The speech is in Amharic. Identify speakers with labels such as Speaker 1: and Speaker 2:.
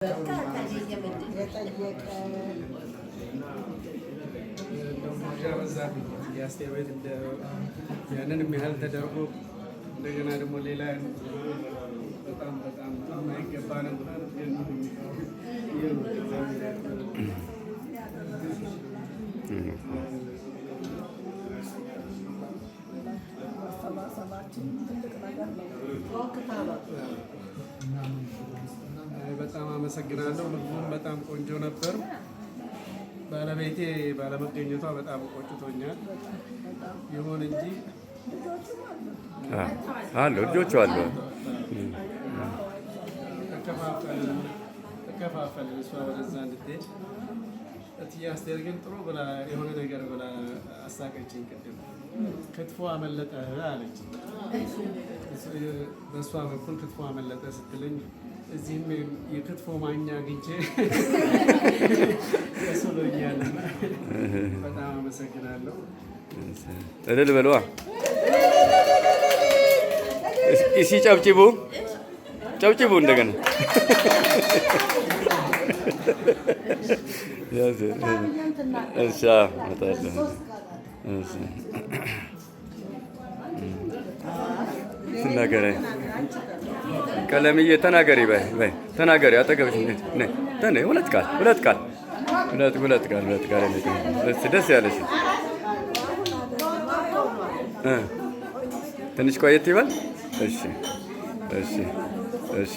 Speaker 1: የጠየቀ
Speaker 2: እንደው ግብዣ በዛብኝ። የአስቴር ቤት ያንን ያህል ተደርጎ እንደገና ደግሞ ሌላ በጣም በጣም የማይገባ ነው። ግን ይሁን፣ እግዚአብሔር ያክብርልን።
Speaker 1: ማሰባሰባችን ትልቅ ነገር ነው።
Speaker 2: በጣም አመሰግናለሁ። ምግቡም በጣም ቆንጆ ነበር። ባለቤቴ ባለመገኘቷ በጣም ቆጭቶኛል። ይሁን እንጂ
Speaker 3: አሉ፣ ልጆቹ አሉ።
Speaker 2: ተከፋፈልን ተከፋፈልን፣ እሷ ወደዛ እንድትሄድ። እትዬ አስቴር ግን ጥሩ ብላ የሆነ ነገር ብላ አሳቀችኝ። ቅድም ክትፎ አመለጠ አለች። በእሷ በኩል ክትፎ አመለጠ ስትለኝ እዚህም የክትፎ ማኛ አግኝቼ ደስ ብሎኛል። በጣም አመሰግናለሁ።
Speaker 3: እልል በለዋ እሲ፣ ጨብጭቡ ጨብጭቡ እንደገና። ያዝ። እሺ፣ እመጣለሁ። እሺ፣ ተናገሪ ቀለምዬ፣ ተናገሪ፣ በይ በይ ተናገሪ። አጠገብሽ ነይ ተነይ። ሁለት ቃል፣ ሁለት ቃል፣ ሁለት ሁለት ቃል፣ ሁለት ቃል፣ ደስ ደስ ያለሽ ትንሽ ቆየት ይበል። እሺ።